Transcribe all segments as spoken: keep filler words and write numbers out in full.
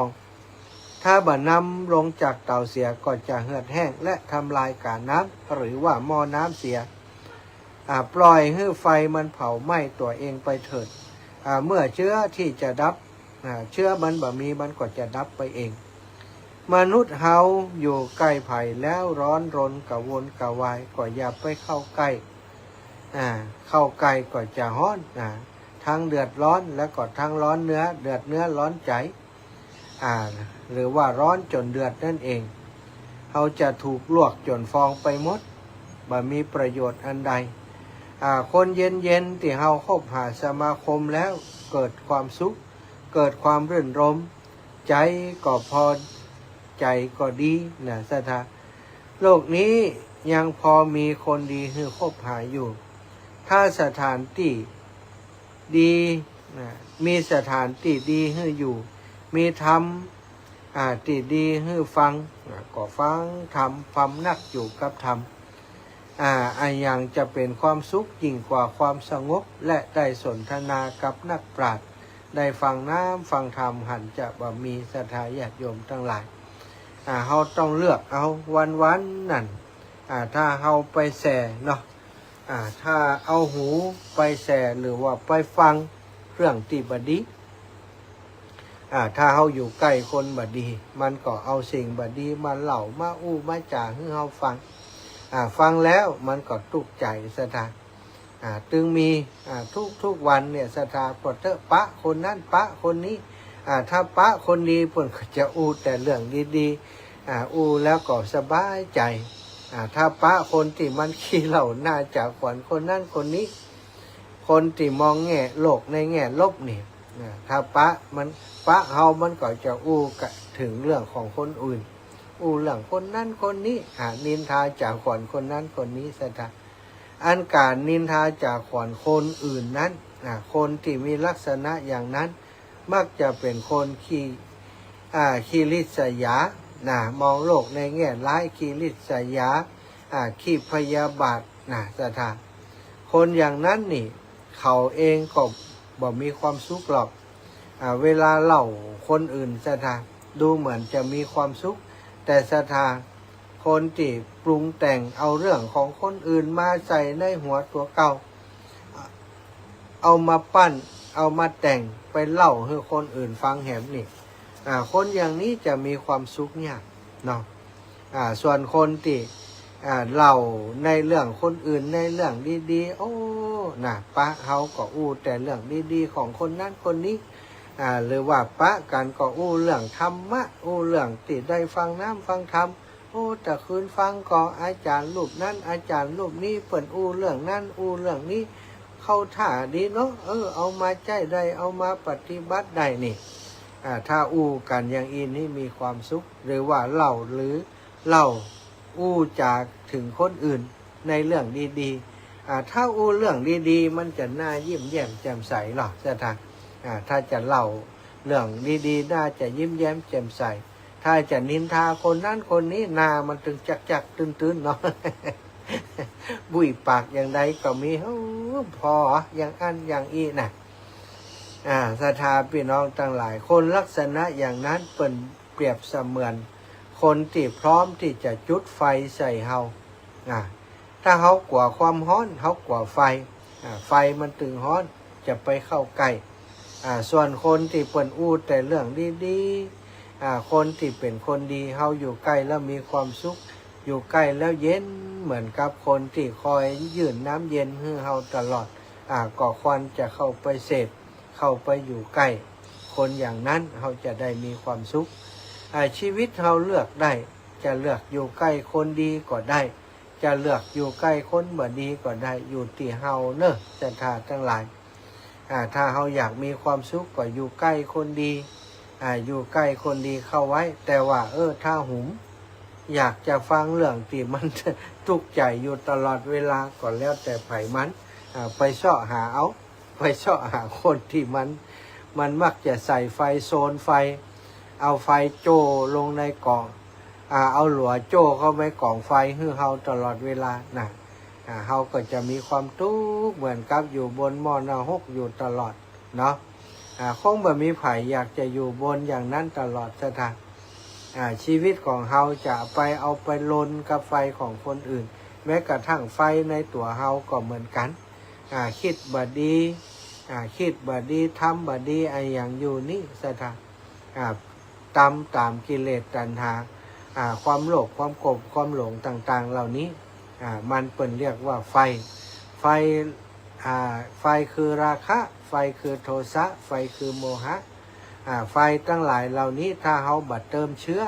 อง ถ้าบ่นำลงจากเต๋าเสียก็จะเหือดแห้งและทำลายก๋าน้ำ หรือว่าหม้อน้ำเสีย อ่า ปล่อยหื้อไฟมันเผาไหม้ตั๋วเองไปเถิด อ่า เมื่อเจื้อที่จะดับ อ่า เจื้อมันบ่มี มันก็จะดับไปเอง มนุษย์เฮาอยู่ใก้ใผแล้วร้อนรนกระวนกระวาย ก็อย่าไปเข้าใก้ อ่า เข้าใก้ก็จะฮ้อน อ่า ตึงเดือดร้อน แล้วก็ตึงร้อนเนื้อ เดือดเนื้อร้อนใจ๋ อ่า หรือว่าร้อนจ๋นเดือดนั่นเอง เฮาจะถูกลวกจ๋นฟองไปหมด บ่มีประโยชน์อันใด อ่า คนเย็นๆ ตี้เฮาคบหาสมาคมแล้วเกิดความสุข เกิดความรื่นรมย์ ใจ๋ก็ผ่อน ใจ๋ก็ดีนะศรัทธา โลกนี้ยังพอมีคนดีหื้อคบหาอยู่ ถ้าสถานตี้ดีนะ มีสถานตี้ดีหื้ออยู่ มีธรรม อ่า ตี้ดีหื้อฟัง อ่า ก็ฟังธรรม พำนักอยู่กับธรรม อ่า อะหยังจะเป๋นความสุขยิ่งกว่าความสงบ และได้สนทนากับนักปราชญ์ ได้ฟังน้ำฟังธรรม หันจะบ่มี ศรัทธาญาติโยมตังหลาย อ่า เฮาต้องเลือกเอาวันๆ นั่น อ่า ถ้าเฮาไปแส่เนาะ อ่า ถ้าเอาหูไปแส่หรือว่าไปฟังเรื่องตี้บ่ดี อ่า ถ้าเฮาอยู่ใก้คนบ่ดี มันก็เอาสิ่งบ่ดีมาเล่า มาอู้มาจ๋าหื้อเฮาฟัง อ่า ฟังแล้วมันก็ตุ๊กใจ๋ศรัทธา อ่า ตึงมี อ่า ทุกๆ วันเนี่ยศรัทธา ปะเต๊อะ ปะคนนั้น ปะคนนี้ อ่า ถ้าปะคนดีเปิ้นก็จะอู้แต่เรื่องดีๆ อ่า อู้แล้วก็สบายใจ๋ อ่า ถ้าปะคนตี้มันขี้เหล้าหน้าจ๋าขวัญคนนั้นคนนี้ คนตี้มองแง่โลกในแง่ลบนี่ อ่า ถ้าปะมัน ปะเฮามันก็จะอู้กะเถิงเรื่องของคนอื่น อู้เรื่องคนนั้นคนนี้ อ่า นินทาจ๋าขวัญคนนั้นคนนี้ศรัทธา อันก๋านนินทาจ๋าขวัญคนอื่นนั้น อ่า คนตี้มีลักษณะอย่างนั้น มักจะเป๋นคนขี้ อ่า ขี้ริษยา นะ มองโลกในแง่ร้าย ขี้ริษยา อ่า ขี้พยาบาท นะ ศรัทธา คนอย่างนั้นนี่ เขาเองก็บ่มีความสุขหรอก อ่า เวลาเล่าคนอื่นศรัทธา ดูเหมือนจะมีความสุข แต่ศรัทธา คนตี้ปรุงแต่งเอาเรื่องของคนอื่นมาใส่ในหัวตั๋วเก่า เอามาปั้น เอามาแต่งไปเล่าหื้อคนอื่นฟังแหมนี่ อ่า คนอย่างนี้จะมีความสุขยากเนาะ อ่า ส่วนคนตี้ อ่า เล่าในเรื่องคนอื่นในเรื่องดีๆ โอ้ นะ ปะเฮาก็อู้แต่เรื่องดีๆ ของคนนั้นคนนี้ อ่า หรือว่าปะกั๋นก็อู้เรื่องธรรมะ อู้เรื่องตี้ได้ฟังน้ำฟังธรรม โอ้ แต่คืนฟังก็อาจ๋ารย์รูปนั้น อาจ๋ารย์รูปนี้ เปิ้นอู้เรื่องนั้น อู้เรื่องนี้ เข้าท่าดีเนาะ เออ เอามาใจ๊ได้ เอามาปฏิบัติได้นี่ อ่า ถ้าอู้กั๋นอย่างอี้นี่มีความสุข หรือว่าเล่า หรือเล่าอู้จ๋าเถิงคนอื่นในเรื่องดีๆ อ่า ถ้าอู้เรื่องดีๆ มันจะน่ายิ้มแย้มแจ่มใสหรอ ศรัทธา อ่า ถ้าจะเล่าเรื่องดีๆ น่าจะยิ้มแย้มแจ่มใส ถ้าจะนินทาคนนั้นคนนี้ หน้ามันตึงจักๆ ตื้นๆ เนาะ บุยปากอย่างใดก็มี โอ้ ผ่ออย่างอั้นอย่างอี้นะ อ่า ศรัทธาพี่น้องตังหลาย คนลักษณะอย่างนั้นเปิ้นเปรียบเสมือนคนตี้พร้อมตี้จะจุดไฟใส่เฮา อ่า ถ้าเฮากั๋วความฮ้อน เฮากั๋วไฟ อ่า ไฟมันตึงฮ้อน จะไปเข้าใก้ อ่า ส่วนคนตี้เปิ้นอู้แต่เรื่องดีๆ อ่า คนตี้เป๋นคนดี เฮาอยู่ใก้แล้วมีความสุข อยู่ใก้แล้วเย็น เหมือนกับคนตี้คอยยื่นน้ำเย็นหื้อเฮาตลอด อ่า ก็ควรจะเข้าไปเสพ เข้าไปอยู่ใก้คนอย่างนั้น เฮาจะได้มีความสุข อ่า ชีวิตเฮาเลือกได้ จะเลือกอยู่ใก้คนดีก็ได้ จะเลือกอยู่ใก้คนบ่ดีก็ได้ อยู่ตี้เฮาเน่อ ศรัทธาตังหลาย อ่า ถ้าเฮาอยากมีความสุขก็อยู่ใก้คนดี อ่า อยู่ใก้คนดีเข้าไว้ แต่ว่า เออ ถ้าหุมอยากจะฟังเรื่องตี้มันตุ๊กใจ๋อยู่ตลอดเวลา ก็แล้วแต่ใผมัน อ่า ไปเซาะหาเอา ไปเซาะหาคนตี้มัน มันมักจะใส่ไฟโซนไฟ เอาไฟโจ้ลงในก๋อง อ่า เอาหลัวโจ้เข้าไปก๋องไฟหื้อเฮาตลอดเวลานะ อ่า เฮาก็จะมีความตุ๊กข์เหมือนกับอยู่บนหม้อนรกอยู่ตลอดเนาะ อ่า คงบ่มีใผอยากจะอยู่บนอย่างนั้นตลอดศรัทธา อ่า ชีวิตของเฮาจะไปเอาไปลนกับไฟของคนอื่น แม้กระทั่งไฟในตั๋วเฮาก็เหมือนกั๋น อ่า กึ๊ดบ่ดี อ่า กึ๊ดบ่ดี ทำบ่ดี อะหยังอยู่นี่ศรัทธา อ่า ตำต๋ามกิเลสตัณหา อ่า ความโลภ ความโกรธ ความหลงต่างๆ เหล่านี้ อ่า มันเปิ้นเรียกว่าไฟ ไฟ อ่า ไฟคือราคะ ไฟคือโทสะ ไฟคือโมหะ อ่า ไฟตังหลายเหล่านี้ถ้าเฮาบ่เติมเชื้อ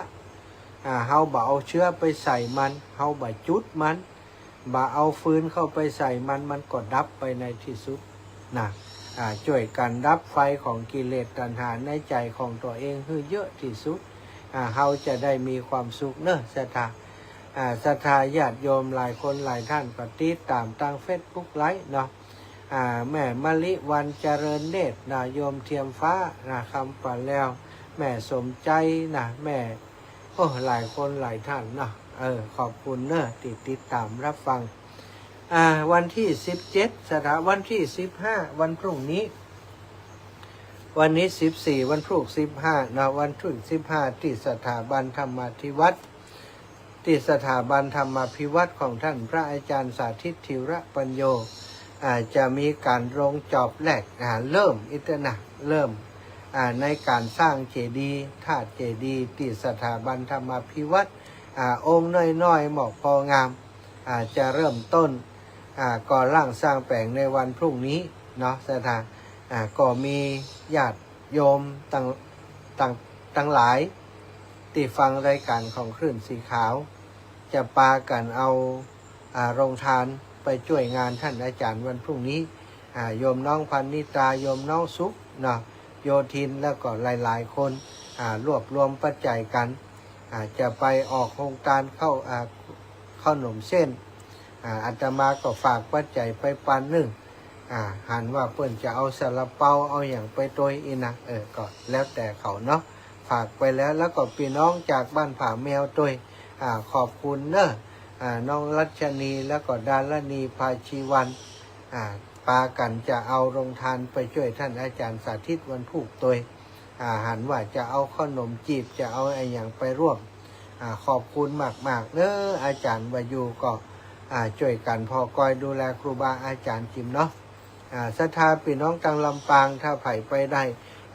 อ่า เฮาบ่เอาเชื้อไปใส่มัน เฮาบ่จุดมัน บ่เอาฟืนเข้าไปใส่มัน มันก็ดับไปในตี้สุดนะ อ่า จ้วยกั๋นดับไฟของกิเลสตัณหาในใจ๋ของตั๋วเองหื้อเยอะตี้สุด อ่า เฮาจะได้มีความสุขเน่อศรัทธา อ่า ศรัทธาญาติโยมหลายคนหลายท่านก็ติดต๋ามตางเฟซบุ๊กไลฟ์เนาะ อ่า แม่มะลิวรรณเจริญเนตรนะ โยมเทียมฟ้านะ คำป่าแลว แม่สมใจ๋นะ แม่ โอ้ หลายคนหลายท่านเนาะ เออ ขอบคุณเน่อตี้ติดต๋ามรับฟัง อ่า วันตี้สิบเจ็ดศรัทธา วันตี้สิบห้า วันพรุ่งนี้ วันนี้สิบสี่ วันพรุ่งสิบห้าเนาะ วันพรุ่งสิบห้า ตี้สถาบันธรรมาภิวัฒน์ ตี้สถาบันธรรมาภิวัฒน์ของท่านพระอาจารย์สาธิต ธีระปัญโญ อ่า จะมีก๋านลงจอบแรก อ่า เริ่มอิตนะ เริ่ม อ่า ในก๋านสร้างเจดีย์ ธาตุเจดีย์ ตี้สถาบันธรรมาภิวัฒน์ อ่า องค์น้อยๆ เหมาะพองาม อ่า จะเริ่มต้น อ่า ก่อร่างสร้างแป๋งในวันพรุ่งนี้เนาะศรัทธา อ่า ก็มีญาติโยมตัง ตัง ตังหลาย ตี้ฟังรายก๋านของคลื่นสีขาว จะปากั๋นเอา อ่า โรงทานไปจ้วยงานท่านอาจารย์วันพรุ่งนี้ อ่า โยมน้องพรรณิตา โยมน้องสุขเนาะ โยธิน แล้วก็หลายๆ คน อ่า รวบรวมปัจจัยกั๋น อ่า จะไปออกโฮงตานข้าว อ่า ข้าวหนมเส้น อ่า อาตมาก็ฝากปัจจัยไปปันนึ่ง อ่า หันว่าเปิ้นจะเอาซาลาเปาเอาหยังไปตวยอี้นะ เออ ก็แล้วแต่เขาเนาะ ฝากไปแล้ว แล้วก็ปี้น้องจากบ้านผาแมวตวย อ่า ขอบคุณเน่อ อ่า น้องรัชนี แล้วก็ดารณี ภาชีวัน อ่า ปากั๋นจะเอาโรงทานไปจ้วยท่านอาจารย์สาธิตวันพูกตวย อ่า หันว่าจะเอาข้าวหนมจีบ จะเอาอะหยังไปร่วม อ่า ขอบคุณมากๆ เน่อ อาจารย์บ่อยู่ก็ อ่า จ้วยกั๋นผ่อกอยดูแลครูบาอาจารย์จิมเนาะ อ่า ศรัทธาปี้น้องตังลำปาง ถ้าใผไปได้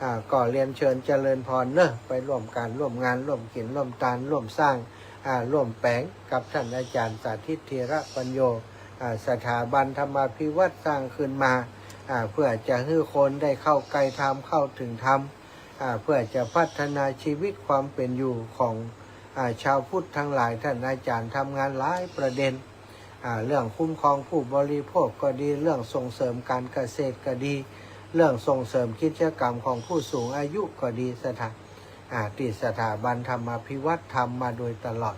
อ่า ก็เรียนเชิญเจริญพรเน่อ ไปร่วมก๋านร่วมงาน ร่วมกิ๋นร่วมตาน ร่วมสร้าง อ่า ร่วมแป๋งกับท่านอาจารย์สาธิต ธีระปัญโญ อ่า สถาบันธรรมาภิวัฒน์สร้างขึ้นมา อ่า เพื่อจะหื้อคนได้เข้าใกล้ธรรม เข้าถึงธรรม อ่า เพื่อจะพัฒนาชีวิตความเป๋นอยู่ของ อ่า ชาวพุทธตังหลาย ท่านอาจารย์ทำงานหลายประเด็น อ่า เรื่องคุ้มครองผู้บริโภคก็ดี เรื่องส่งเสริมการเกษตรก็ดี เรื่องส่งเสริมกิจกรรมของผู้สูงอายุก็ดี ศรัทธา อ่า ตี้สถาบันธรรมาภิวัฒน์ทำมาโดยตลอด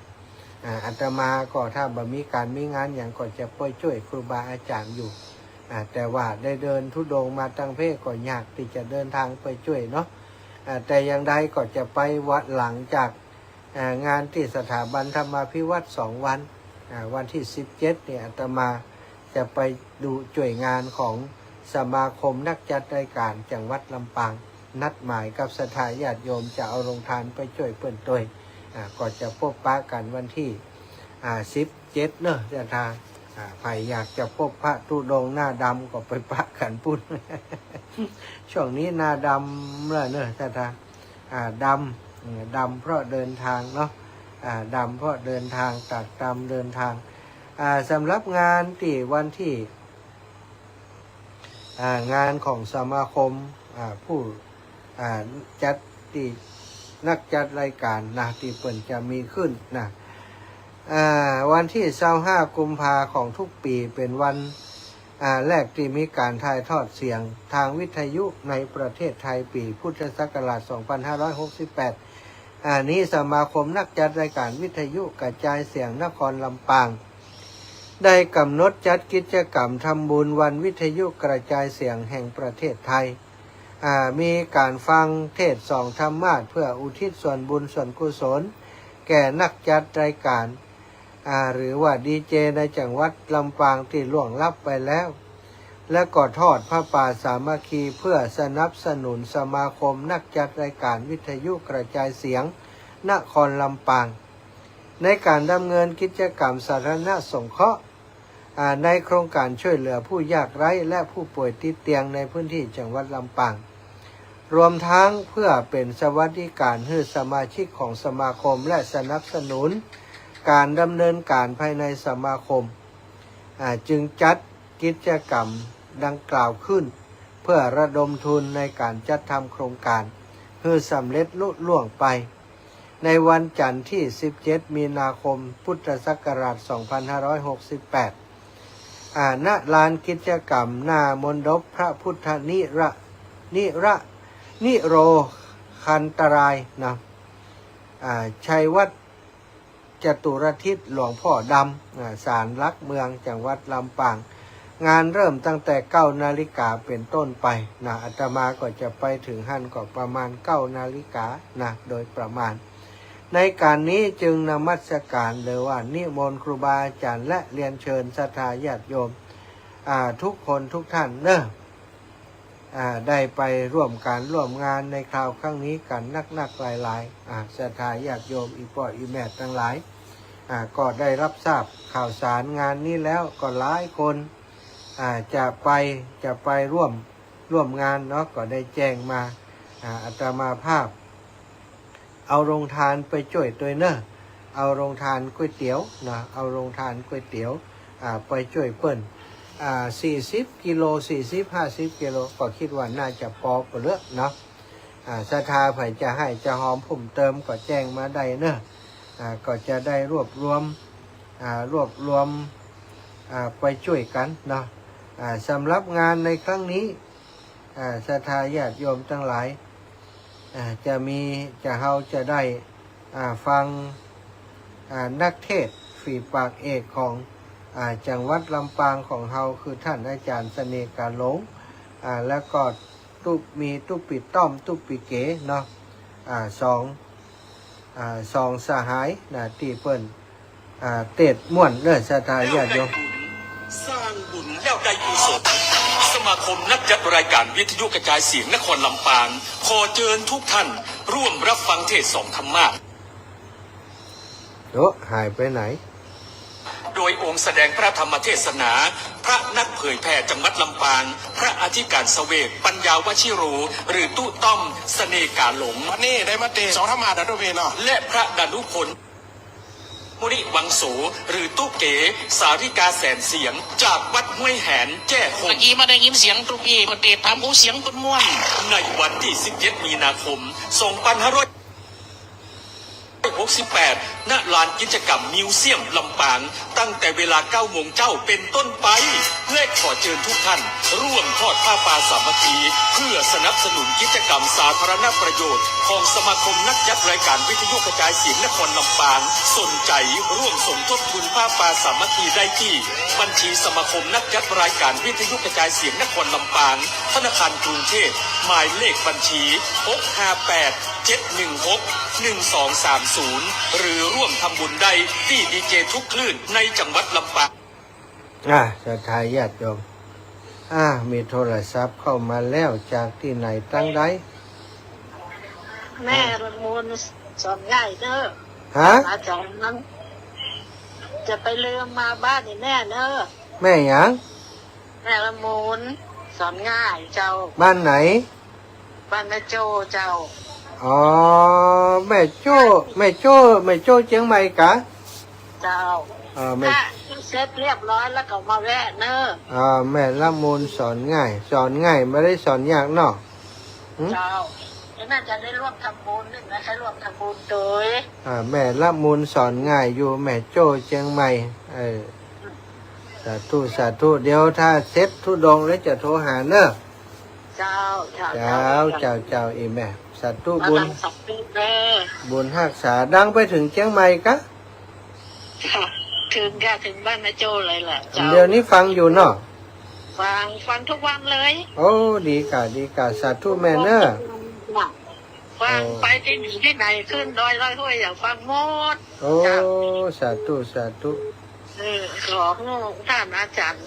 อ่า อาตมาก็ถ้าบ่มีก๋านมีงานหยังก็จะไปจ้วยครูบาอาจารย์อยู่ อ่า แต่ว่าได้เดินธุดงค์มาตังเพก็ยากตี้จะเดินทางไปจ้วยเนาะ อ่า แต่อย่างใดก็จะไปวันหลังจาก อ่า งานตี้สถาบันธรรมาภิวัฒน์สองวัน อ่า วันตี้สิบเจ็ดนี่อาตมาจะไปดูจ้วยงานของสมาคมนักจัดรายก๋านจังหวัดลำปาง นัดหมายกับศรัทธาญาติโยมจะเอาโรงทานไปจ้วยเปิ้นตวย อ่า ก็จะปบปะกั๋นวันตี้ อ่า สิบเจ็ดเน่อศรัทธา อ่า ใผอยากจะปบพระธุดงค์หน้าดำก็ไปปะกั๋นปุ้น ช่วงนี้หน้าดำแล้วเน่อศรัทธา อ่า ดำ เออ ดำเพราะเดินทางเนาะ อ่า ดำเพราะเดินทาง ตัดดำเดินทาง อ่า สำหรับงานตี้วันตี้ อ่า งานของสมาคม อ่า ผู้ อ่า จัดตี้ นักจัดรายก๋านนะ ตี้เปิ้นจะมีขึ้นนะ อ่า วันตี้ซาวห้ากุมภาของทุกปี๋เป๋นวัน อ่า แรกตี้มีก๋านถ่ายทอดเสียงทางวิทยุในประเทศไทย ปี๋พุทธศักราชสองพันห้าร้อยหกสิบแปด อ่า นี้สมาคมนักจัดรายก๋านวิทยุกระจายเสียงนครลำปาง ได้ก๋ำหนดจัดกิจกรรมทำบุญวันวิทยุกระจายเสียงแห่งประเทศไทย อ่า มีก๋านฟังเทศน์สองธรรมาสน์เพื่ออุทิศส่วนบุญส่วนกุศลแก่นักจัดรายก๋าน อ่า หรือว่าดีเจในจังหวัดลำปางตี้ล่วงลับไปแล้ว และก็ทอดผ้าป่าสามัคคีเพื่อสนับสนุนสมาคมนักจัดรายการวิทยุกระจายเสียงนครลำปาง ในการดำเนินกิจกรรมสาธารณสงเคราะห์ อ่า ในโครงการช่วยเหลือผู้ยากไร้และผู้ป่วยติดเตียงในพื้นที่จังหวัดลำปาง รวมทั้งเพื่อเป๋นสวัสดิการหื้อสมาชิกของสมาคมและสนับสนุนการดำเนินการภายในสมาคม อ่า จึงจัดกิจกรรมดังกล่าวขึ้น เพื่อระดมทุนในการจัดทำโครงการหื้อสำเร็จลุล่วงไป ในวันจันทร์ที่สิบเจ็ดมีนาคมพุทธศักราชสองพันห้าร้อยหกสิบแปด อ่า ณ ลานกิจกรรมหน้ามณฑปพระพุทธนิระ นิระ นิโรคันตรายนะ อ่า ชัยวัฒน์ จตุรทิศหลวงพ่อดำ อ่า ศาลหลักเมืองจังหวัดลำปาง งานเริ่มตั้งแต่เก้านาฬิกาเป๋นต้นไปนะ อาตมาก็จะไปถึงหั้นก็ประมาณเก้านาฬิกานะ โดยประมาณ ในการนี้จึงนมัสการหรือว่านิมนต์ครูบาอาจารย์และเรียนเชิญศรัทธาญาติโยม อ่า ทุกคนทุกท่านเนอะ อ่า ได้ไปร่วมการร่วมงานในคราวครั้งนี้กั๋นนักๆ หลายๆ อ่า ศรัทธาญาติโยมอี่ป้ออี่แม่ตังหลาย อ่า ก็ได้รับทราบข่าวสารงานนี้แล้วก็หลายคน อ่า จะไป จะไปร่วม ร่วมงานเนาะ ก็ได้แจ้งมา อ่า อาตมาภาพ เอาโรงทานไปจ้วยตวยเนอะ เอาโรงทานก๋วยเตี๋ยวนะ เอาโรงทานก๋วยเตี๋ยว อ่า ไปจ้วยเปิ้น อ่า สี่สิบกิโล สี่สิบ ห้าสิบกิโล ก็กึ๊ดว่าน่าจะปอเป๋นเลือกเนาะ อ่า ศรัทธาใผจะหื้อจะหอมเพิ่มเติมก็แจ้งมาได้เนอะ อ่า ก็จะได้รวบรวม อ่า รวบรวม อ่า ไปจ้วยกั๋นเนาะ อ่า สำหรับงานในครั้งนี้ อ่า ศรัทธาญาติโยมตังหลาย อ่า จะมี จะ เฮาจะได้ อ่า ฟัง อ่า นักเทศน์ฝีปากเอกของ อ่า จังหวัดลำปางของเฮา คือท่านอาจารย์เสน่ห์กาหลง อ่า แล้วก็ตุ๊ มีตุ๊ปิต้อม ตุ๊ปิเก๋เนาะ อ่า สอง อ่า สองสหายนะ ตี้เปิ้น อ่า เตศน์ม่วนเนอะ ศรัทธาญาติโยม สร้างบุญแล้วได้กุศล สมาคมนักจัดรายการวิทยุกระจายเสียงนครลำปาง ขอเจิญทุกท่านร่วมรับฟังเทศน์สองธรรมาสน์ โอ้ หายไปไหน โดยองค์แสดงพระธรรมเทศนา พระนักเผยแผ่จังหวัดลำปาง พระอธิการเสวก ปัญญาวชิโร หรือตุ๊ต้อม เสน่ห์กาหลง วันนี้ได้มาเตศน์สองธรรมาสน์นะตุ๊เปเนาะ และพระดานุพล มุนิวังโส หรือตุ๊เก๋ สาริกาแสนเสียง จากวัดห้วยแหน แจ้โฮง เมื่อกี้มาได้ยินเสียงตุ๊เป๋มาเตศน์ ถามอู้เสียงเปิ้นม่วน ในวันที่สิบเจ็ดมีนาคม สองพันห้าร้อยหกสิบแปด ณ ลานกิจกรรมมิวเซียมลำปาง ตั้งแต่เวลาเก้าโมงเจ๊าเป๋นต้นไป และขอเจิญทุกท่านร่วมทอดผ้าป่าสามัคคี เพื่อสนับสนุนกิจกรรมสาธารณประโยชน์ของสมาคมนักจัดรายการวิทยุกระจายเสียงนครลำปาง สนใจ๋ร่วมสมทบทุนผ้าป่าสามัคคีได้ตี้บัญชีสมาคมนักจัดรายการวิทยุกระจายเสียงนครลำปาง ธนาคารกรุงเทพฯ หมายเลขบัญชี หกห้าแปด เจ็ดหนึ่งหก หนึ่งสองสามศูนย์ หรือร่วมทำบุญได้ตี้ดีเจทุกคลื่นในจังหวัดลำปาง อ่า ศรัทธาญาติโยม อ่า มีโทรศัพท์เข้ามาแล้ว จากตี้ไหนตังใด แม่ละมุนสอนง่ายเน้อ ฮะ อาจ๋ารย์ จะไปเลือมาบ้านนี่แม่เน้อ แม่หยัง แม่ละมุนสอนง่ายเจ้า บ้านไหน บ้านแม่โจ้เจ้า อ๋อ แม่โจ้ แม่โจ้ แม่โจ้เจียงใหม่กะ เจ้า อ่า แม่ ถ้าเสร็จเรียบร้อยแล้วก็มาแวะเน้อ อ่า แม่ละมุนสอนง่าย สอนง่าย บ่ได้สอนยากเนาะ หืม เจ้า แล้วน่าจะได้ร่วมทำบุญนึงนะ ใครร่วมทำบุญโดย อ่า แม่ละมุนสอนง่ายอยู่แม่โจ้เจียงใหม่ เออ สาธุ สาธุ เดี๋ยวถ้าเสร็จธุดงค์แล้วจะโทรหาเน้อ เจ้า เจ้า เจ้า เจ้า เจ้า เจ้า อีแม่ สาธุ มา บุญ ดังสักนิดเน้อ บุญฮักษา ดังไปถึงเจียงใหม่กะ ค่ะ ถึงค่ะ ถึงบ้านแม่โจ้เลยแหละ เจ้า เดี๋ยวนี้ฟังอยู่เนาะ ฟัง ฟังทุกวันเลย โอ้ ดีกะ ดีกะ สาธุแม่เน้อ ฟัง โอ้ ไปตี้ไหนตี้ไหน ขึ้นดอยลอยห้วย อยากฟังหมด โอ้ เจ้า สาธุ สาธุ เออ ของท่านอาจ๋ารย์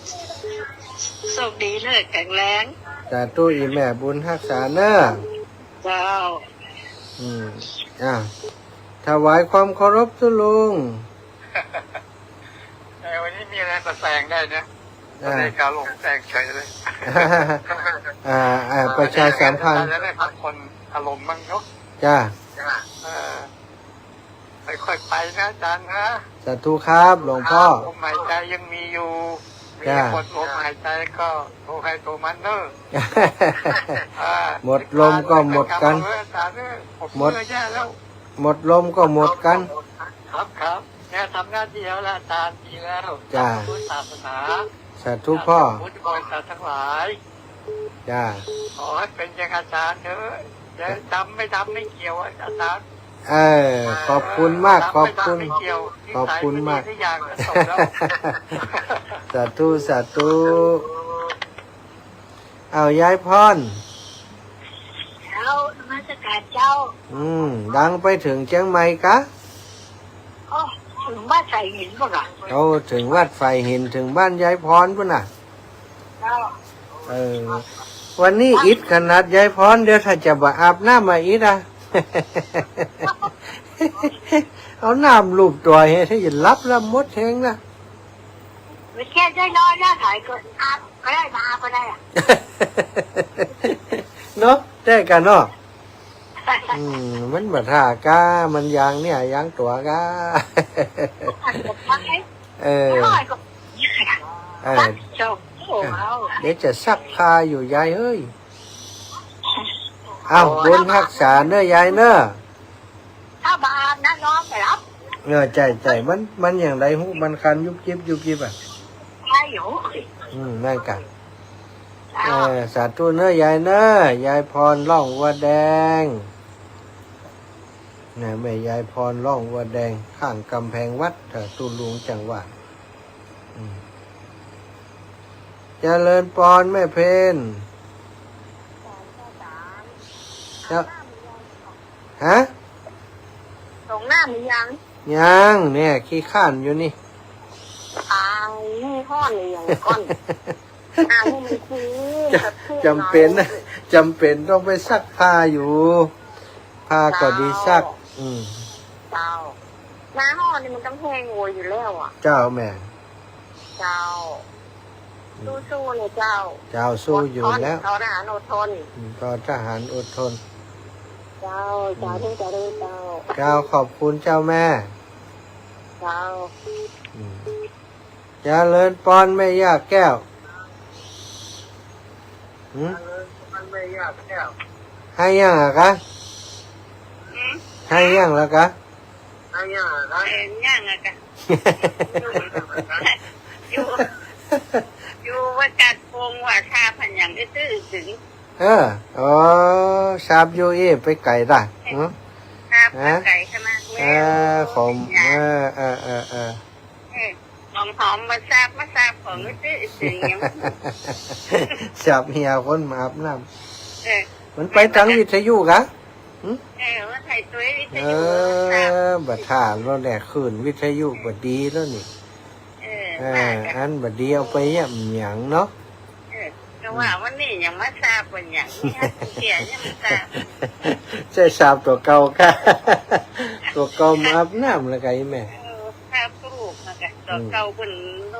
โชคดีเน่อ แข็งแรง สาธุ อี่แม่บุญฮักษาเน่อ เจ้า อืม อ่ะ ถวายความเคารพตุ๊ลุง เออ วันนี้มีอะไรก็แซงได้นะ อ่า วันนี้กาลงแซงเฉยเลย อ่า อ่า ประชาสัมพันธ์ จะได้พักผ่อนอารมณ์บ้างเนาะ จ้า เออ ค่อยๆ ไปนะอาจารย์นะ สาธุครับ หลวงพ่อ ลมหายใจยังมีอยู่ มี จ้า หมดลมหายใจก็ตัวใครตัวมันเน่อ อ่า หมดลมก็หมดกั๋น อาจารย์เน่อ ผม หมด เมื่อยแย่แล้ว หมดลมก็หมดกั๋น ครับ ครับ เนี่ยทำหน้าที่แล้วล่ะอาจารย์ ดีแล้ว จ้า ทำเพื่อศาสนา สาธุพ่อ พุทธบริษัททั้งหลาย จ้า ขอให้เป็นอย่างอาจารย์เถอะ จะดำไม่ดำไม่เกี่ยวอะอาจารย์ เออ ขอบคุณมาก เออ ขอบคุณ ดำไม่ดำไม่เกี่ยว ขอบคุณมาก นิสัยไม่ดีสักอย่างก็จบแล้ว สาธุ สาธุ เอายายพร เจ้า นมัสการเจ้า อืม ดังไปเถิงเจียงใหม่กา โอ้ เถิงวัดไฝหินปู้นก่า โอ้ เถิงวัดไฝหิน เถิงบ้านยายพรปู้นน่ะ เจ้า เออ วันนี้อิดขนาดยายพร เดี๋ยวถ้าจะบ่อาบน้ำมาอิดอะ เอาน้ำลูบตั๋วเหีย ถ้าจะหลับแล้วหมดแฮงนะ ไม่แค่ได้นอนแล้ว ถ่ายก็อาบก็ได้ มาอาบก็ได้อะ เนาะ ได้กั๋นเนาะ อืม มันบ่ถ้ากา มันยางเนี่ย ยางตั๋วกา เออ เออ เดี๋ยวจะซักผ้าอยู่ยายเอ้ย เอา บุญฮักษาเน่อยายเน่อ ถ้าบ่อาบนะนอนบ่หลับ เออ ใจ้ ใจ้ มัน มันอย่างใดฮู้ มันคันยุบยิบยุบยิบอะ ใช่อยู่ อืม นั่นกะ เออ สาธุเน่อยายเน่อ ยายพรล่องวัวแดง นะ แม่ยายพรล่องวัวแดง ข้างก๋ำแพงวัด เออ ตุ๊ลุงจังหวัด อืม เจริญปอนแม่เพน เจ้า ฮะ สงน้ำหรือยัง ยัง เนี่ย ขี้คร้านอยู่นี่ ตาย นี่ฮ้อนหรือยังก่อน อ่า นี่มันคือ จำเป็นนะ จำเป็นต้องไปซักผ้าอยู่ ผ้าก็ดีซัก เจ้า อืม เจ้า หน้าฮ้อนนี่มันต้องแห้งโวยอยู่แล้วอะ เจ้าแม่ เจ้า อืม สู้ๆ นะเจ้า เจ้า สู้อยู่แล้ว อดทน ทอทหารอดทน อืม ทอทหารอดทน เจ้า สาธุ อืม สาธุเจ้า เจ้า ขอบคุณเจ้าแม่ เจ้า อืม เจริญปอนแม่ย่าแก้ว หืม เจริญปอนแม่ย่าแก้ว ไห้ยังอะกะ หืม ไห้ยังแล้วกะ ไห้ยังอะกะ เออ ยังอะกะ อยู่ อยู่ อยู่วัดกาดโปงว่าทาพันหยังอื้อตึง เออ อ๋อ ทราบอยู่อี้ ไปไก๋ละ เออ หืม ทราบ ฮะ ไปไก๋ขนาด เออ ของ เออ เออ เออ เออ เออ ของหอมมาทราบ มาทราบของอื้อตึง ทราบเหียคนมาอาบน้ำ เออ มันไปตางวิทยุกะ หืม เออ ว่าไถ่ตวยวิทยุ เออ มาทราบ บ่ถ้าแล้วแหละ คลื่นวิทยุบ่ดีแล้วนี่ เออ เออ ว่ากัน อันบ่ดีเอาไปเยียะหยังเนาะ เออ ก็ว่าวันนี้ยังมาทราบว่าหยังเนี่ย เสียยังทราบ ใจ้ทราบตั๋วเก่ากะ ตั๋วเก่ามาอาบน้ำแล้วกะอี้แม่ เออ ทราบลูกแล้วกะตั๋วเก่าเปิ้นโล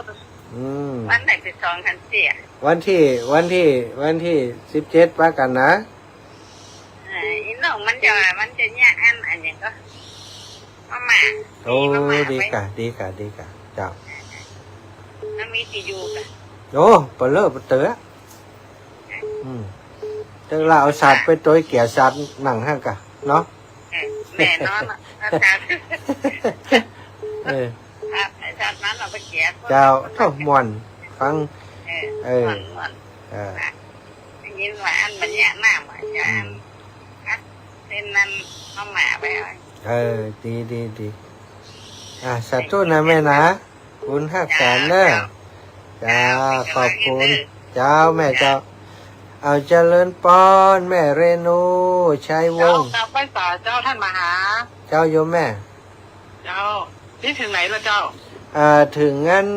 ด อืม วันไหนไปส่องหั้นเสีย วันตี้ วันตี้ วันตี้สิบเจ็ดปะกั๋นนะ เออ อีน้องมันจะว่ามันจะเยียะอัน อันหยังก็ มาม่า โอ้ มาม่า ดีกะ ดีกะ ดีกะ เจ้า แล้วมีตี้อยู่กะ โอ้ เปะเลอะเปะเตื้อ อืม เตื้อละเอาสัตว์ไปตวยเกี่ยสัตว์นั่งหั้นกะ เนาะ เออ แน่นอนละ อาจารย์ เออ ครับ ไอ้สัตว์นั้นเอาไปเกี่ย เจ้า โถ่ ม่วน ฟัง เออ เออ ม่วน ม่วน เออ นะ ได้ยินว่าอันมันเยียะน้ำอะ จะอัน อืม อัดเส้นนั้นเอามาไปไว้ เออ ดี ดี ดี อ่ะ สาธุนะแม่นะ บุญฮักษาเน่อ เจ้า เจ้า เจ้า ขอบคุณ เจ้า แม่เจ้า เจ้า เอาเจริญปอนแม่เรนู ชัยวงศ์ เจ้า กราบไหว้สาเจ้า ท่านมหา เจ้าโยมแม่ เจ้า นี่เถิงไหนละเจ้า อ่า เถิงอัน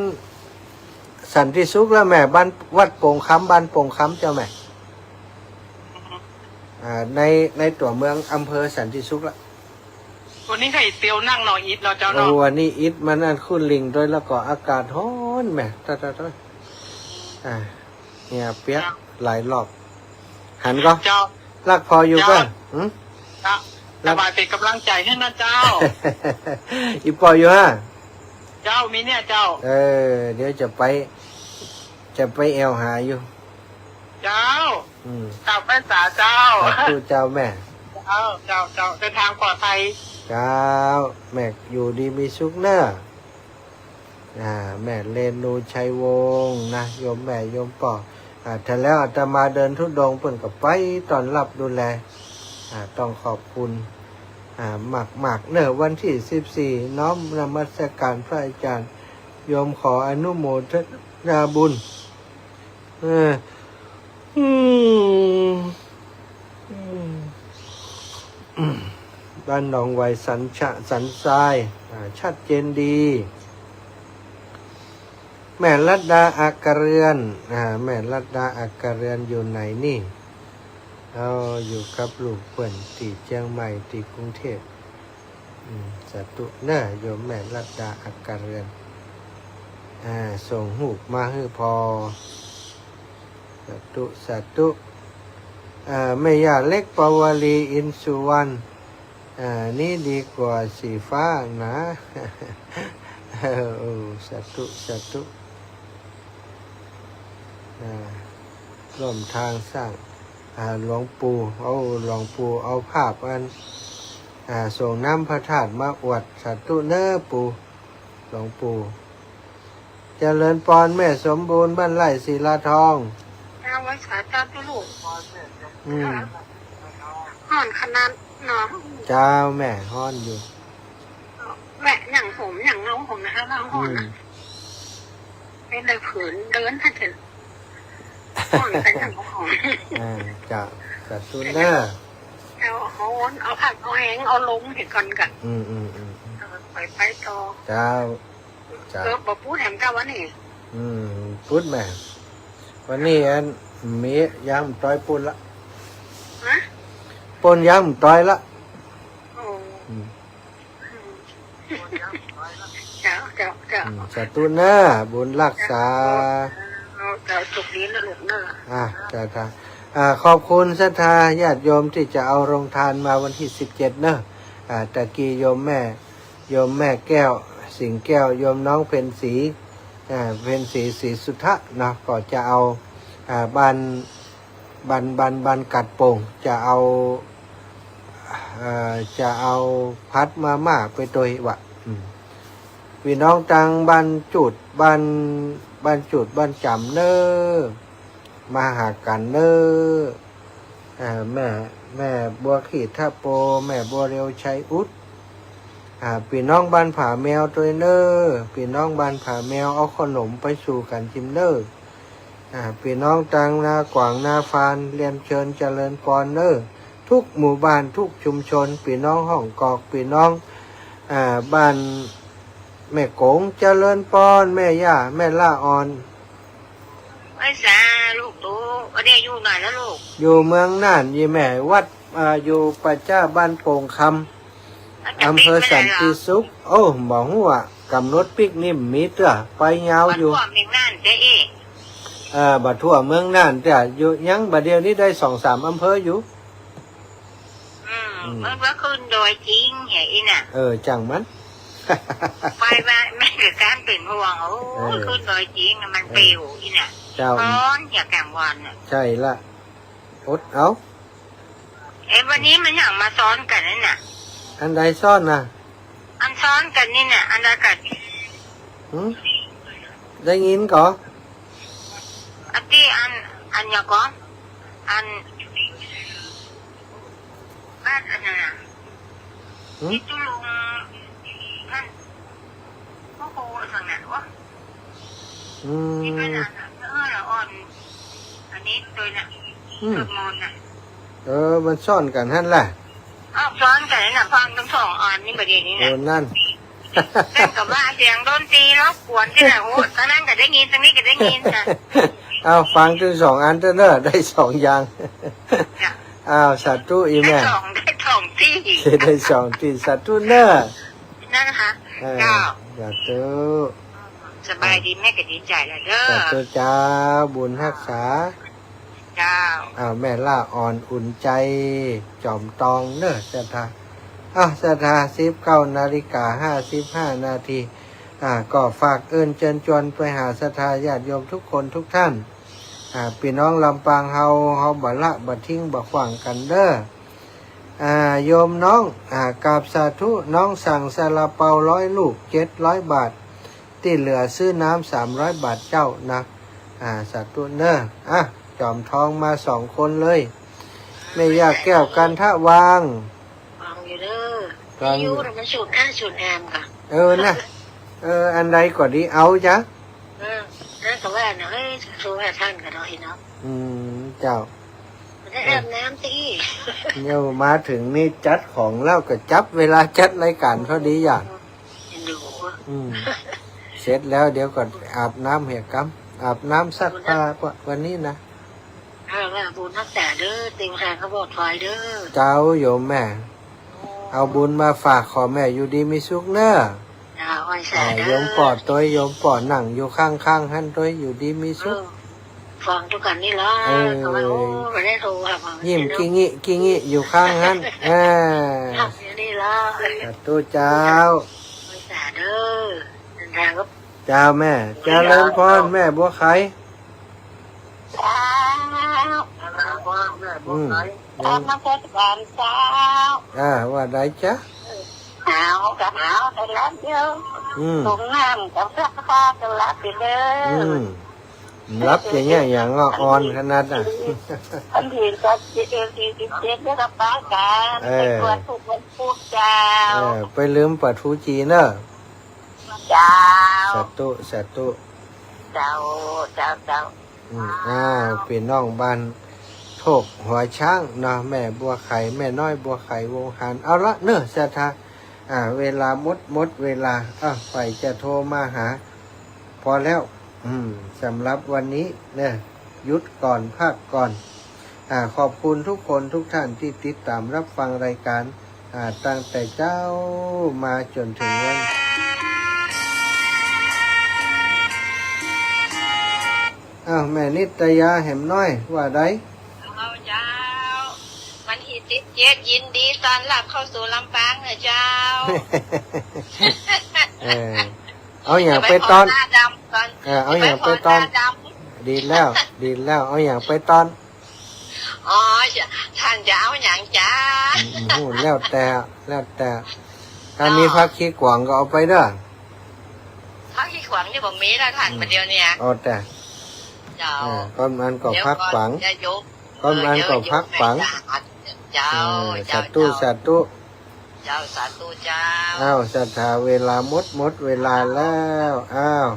สันติสุขแล้วแม่ บ้าน วัดโป่งคำ บ้านโป่งคำเจ้าแม่ อ่า ใน ในตั๋วเมืองอำเภอสันติสุขละ วันนี้ใครเตียวนั่งนอนอิดเนาะเจ้าเนาะ โอ้ วันนี้อิดมันอันขึ้นลิงด้วย แล้วก็อากาศฮ้อนแม่ ตะ ตะ ตะ อ่า เนี่ยเปียก เจ้า หลายรอบ หันก็ เจ้า รักพ่ออยู่ก็ เจ้า หึ เจ้า รัก สบายเป็นกำลังใจให้นะเจ้า อีปออยู่ฮะ เจ้า มีเนี่ยเจ้า เออ เดี๋ยวจะไป จะไปแอ่วหาอยู่ เจ้า อืม เจ้าไปสาเจ้า สาธุเจ้าแม่ เจ้า เจ้า เจ้า เดินทางปลอดภัย เจ้า แม่อยู่ดีมีสุขเน้อ อ่า แม่เรนูชัยวงศ์นะ โยมแม่โยมป้อ อ่า ถ้าแล้วอาตมาเดินธุดงค์เปิ้นก็ไปต้อนรับดูแล อ่า ต้องขอบคุณ อ่า มากๆ เน้อ วันที่สิบสี่ น้อมนมัสการพระอาจารย์ โยมขออนุโมทนาบุญ เออ อืม อืม บ้านหนองไวสันชะ สันทราย อ่า ชัดเจนดี แม่รัตดาอัครเรือน อ่า แม่รัตดาอัครเรือนอยู่ไหนนี่ เอา อยู่กับลูกเปิ้นตี้เจียงใหม่ ตี้กรุงเทพฯ อืม สาธุเน้อ โยมแม่รัตดาอัครเรือน อ่า ส่งฮูปมาหื้อพ่อ สาธุ สาธุ อ่า แม่ย่าเล็กปวารี อินสุวรรณ อ่า นี่ดีกว่าสีฟ้านะ เออ สาธุ สาธุ อ่า ร่วมทางสร้าง อ่า หลวงปู่ เอา หลวงปู่เอาภาพอัน อ่า ส่งน้ำพระธาตุมาอวด สาธุเน้อปู่ หลวงปู่ เจริญปอน แม่สมบูรณ์ บ้านไร่ศิลาทอง เอาไว้สาธุลูก อืม ฮ้อนขนาดเนาะ เจ้าแม่ ฮ้อนอยู่ แม่ หยังผม หยังเอาผมนะ เอาเอาผมนะ อืม เป็นได้ผืนเดินถ้าเถิด ฮ้อนไปหยังเอาผม อ่า เจ้า สาธุเน้อ เอา เอา เอาผัก เอาแหง เอาลมเห็นก่อนกัน อืม อืม อืม อืม เอาไป ไปต่อ เจ้า จ้ะ เออ บ่ปู๊ดแหมเจ้าวันนี้ อืม ปู๊ดแหม วันนี้อัน มียางบ่ต้อยปู๊ดละ ฮะ ปู๊ดยางบ่ต้อยละ โอ้ อืม อืม เจ้า เจ้า เจ้า อืม สาธุเน้อ บุญรักษา เจ้า เจ้า โชคดีนะลูกเน้อ อ่ะ เจ้า เจ้า อ่า ขอบคุณศรัทธาญาติโยมตี้จะเอาโรงทานมาวันตี้สิบเจ็ดเน้อ อ่า ตะกี้โยมแม่ โยมแม่แก้ว สิงห์แก้ว โยมน้องเพ็ญศรี อ่า เพ็ญศรี ศรีสุทธะเนาะ ก็จะเอา อ่า บ้าน บ้าน บ้าน บ้านกัดโป่ง จะเอา เอ่อ จะเอาผัดมาม่าไปตวยว่ะ อืม ปี้น้องตังบ้านจูด บ้าน บ้านจูด บ้านจ๋ำเน้อ มาหากั๋นเน้อ อ่า แม่ แม่บัวขีดทะโป แม่บัวเร็วชัยอุด อ่า ปี้น้องบ้านผาแมวตวยเน้อ ปี้น้องบ้านผาแมว เอาเข้าหนมไปสู่กั๋นกิ๋นเน้อ อ่า ปี้น้องตังนากวางนาฟาน เรียนเชิญเจริญปอนเน้อ ทุกหมู่บ้านทุกชุมชน ปี้น้องฮ่องกอก ปี้น้อง อ่า บ้านแม่โก๋ง เจริญปอน แม่ย่า แม่ละอ่อน ไหว้สาลูกตุ๊ วันนี้อยู่ไหนแล้วลูก อยู่เมืองน่านยี่แม่ วัด อ่า อยู่ป่าจ๊าบ้านโป่งคำ อำเภอสันติสุข โอ้ บ่ฮู้อะ ก๋ำหนดปิ๊กนี่บ่มีเตื้อ ไปยาวอยู่ บ่ท่วมเมืองน่านเตื้อเอ เออ บ่ท่วมเมืองน่านเตื้อ อยู่ ยังบ่าเดี่ยวนี้ได้สองสามอำเภออยู่ อืม อืม มันว่าขึ้นดอยจริงเหียอี้น่ะ เออ จ้างมัน ไปว่าแม่นก็กางเป๋นห่วง โอ้ เออ ขึ้นดอยจริงน่ะ มัน เออ เปลี่ยวอี้น่ะ เจ้า ฮ้อนเหียกลางวันน่ะ ใช่ละ อดเอา เอ๊ะ วันนี้มันหยังมาซ้อนกั๋นนั่นน่ะ อันใดซ้อนน่ะ อันซ้อนกั๋นนี่น่ะ อันใดกั๋น หืม ได้ยินก่อ อันตี้อัน อันหยังก่อ อัน บ้านอันนั้นน่ะ หืม ตี้ตุ๊ลุงนั่น โอ้โห อันนั้นน่ะวะ อืม ตี้บ้านอันนั้นน่ะ เออ ละอ่อน อันนี้ตวยน่ะ อืม สวดมนต์น่ะ เออ มันซ้อนกั๋นหั้นล่ะ อ้าว ซ้อนกั๋นนั่นน่ะ ฟังตังสองอันนี่บ่าเดี่ยวนี้น่ะ เออ นั่น นั่นก็ว่าเสียงดนตรีรบกวนตี้แหละ โอ้ ตางนั้นก็ได้ยิน ตางนี้ก็ได้ยินจ้ะ เอาฟังตึงสองอันเต๊อะเน่อ ได้สองอย่าง จ้ะ อ้าว สาธุอีแม่ ได้สอง ได้สองตี้ ได้สองตี้ สาธุเน่อ นั่นนะคะ เออ เจ้า สาธุ สบายดี แม่ก็ดีใจ๋แล้วเด้อ สาธุเจ้า บุญฮักษา เจ้า อ้าว แม่ล่าอ่อนอุ่นใจ๋ จ๋อมตองเน่อ ศรัทธา อ้าว ศรัทธา สิบเก้านาฬิกาห้าสิบห้านาที อ่า ก็ฝากเอิ้นเจิญจวนไปหาศรัทธาญาติโยมทุกคนทุกท่าน อ่า ปี้น้องลำปางเฮา เฮาบ่ละบ่ทิ้งบ่ขว้างกั๋นเน่อ อ่า โยมน้อง อ่า กราบสาธุ น้องสั่งซาลาเปาร้อยลูก เจ็ดร้อยบาท ตี้เหลือซื้อน้ำสามร้อยบาทเจ้านะ อ่า สาธุเน่อ อ่ะ จ๋อมตองมาสองคนเลย แม่ย่าแก้วกันทะวาง ฟังอยู่เด้อ ฟังอยู่ วิทยุน่ะมันศูนย์ห้าศูนย์แอมค่ะ เออนะ เออ อันใดก็ดี เอาจ๊ะ เออ นั่นก็ว่าน่ะ เฮ้ย โทรหาต้านก็ได้เนาะ อืม เจ้า มันได้อาบน้ำสิ เนี่ยมาเถิงนี่จัดของแล้วก็จับเวลาจัดรายการพอดีอย่าง เห็นอยู่ อืม เสร็จแล้วเดี๋ยวก็อาบน้ำเหียกำ อาบน้ำซักผ้าวันนี้นะ เอาล่ะ บุญฮักษาเด้อ เต็มทางก็ปลอดภัยเด้อ เจ้าโยมแม่ เอาบุญมาฝาก ขอแม่อยู่ดีมีสุขเน่อ เจ้า ไหว้สา อ่า เด้อ โยมป้อตวย โยมป้อนั่งอยู่ข้างๆ หั้นตวย อยู่ดีมีสุข เออ ฟังตุ๊กอันนี่ละ เออ ก็ว่า โอ้ บ่ได้โทรหาฟัง ยิ้ม เนาะ กี้งี้กี้งี้อยู่ข้างหั้น เออ ครับ อยู่นี่ละ สาธุเจ้า ไหว้สาเด้อ เดินทางก็ เจ้าแม่ เจริญพร แม่บัวไข เจ้า อืม กลับมาพบกันเจ้า อ่า ว่าใดจ๊ะ หนาวก็หนาวแต่ละเดียว อืม ต้มน้ำกับซักผ้าก็หลับไปเลย อืม หลับอย่างเงี้ยอย่างละอ่อนขนาดน่ะ อันที่ก็เจ็ดสิบเจ็ดแล้วก็ปะกัน เออ ไปกวดทุกวันพุธเจ้า เออ ไปลืมเปิดฮูจีเน่อ เจ้า สาธุ สาธุ เจ้า เจ้า เจ้า อืม อ้าว ปี้น้องบ้านโทกหัวช้างเนาะ แม่บัวไข แม่น้อยบัวไข วงศ์หาน เอาละเน่อ ศรัทธา อ่า เวลาหมด หมดเวลา อ่ะ ใผจะโทรมาหา พอแล้ว อืม สำหรับวันนี้เน่อ หยุดก่อน พักก่อน อ่า ขอบคุณทุกคนทุกท่านตี้ติดต๋ามรับฟังรายการ อ่า ตั้งแต่เจ๊ามาจ๋นเถิงวัน อ้าว แม่นิตยาแหมน้อย ว่าใด เอาเจ้า วันที่สิบเจ็ด ยินดีต้อนรับเข้าสู่ลำปางเน่อเจ้า เออ เอาหยังไปต้อน จะไปผ่อหน้าดำก่อน เออ เอาหยังไปต้อน จะไปผ่อหน้าดำ ดีแล้ว ดีแล้ว เอาหยังไปต้อน อ๋อ ต้านจะเอาหยังจ๊ะ อืม อืม แล้วแต่ แล้วแต่ ถ้ามี อ๋อ ผักขี้ขวางก็เอาไปเน่อ ผักขี้ขวางนี่บ่มีแล้วต้าน อืม บ่าเดี่ยวนี้ เอาแต่ เจ้า เออ ก้อนมันก็ผักขวาง เดี๋ยวก่อน เดี๋ยว ก้อนมันก็ผักขวาง เดี๋ยว เดี๋ยว เจ้า เออ เจ้า สาธุ เจ้า สาธุ เจ้า สาธุเจ้า อ้าว ศรัทธา เวลาหมด หมดเวลาแล้ว อ้าว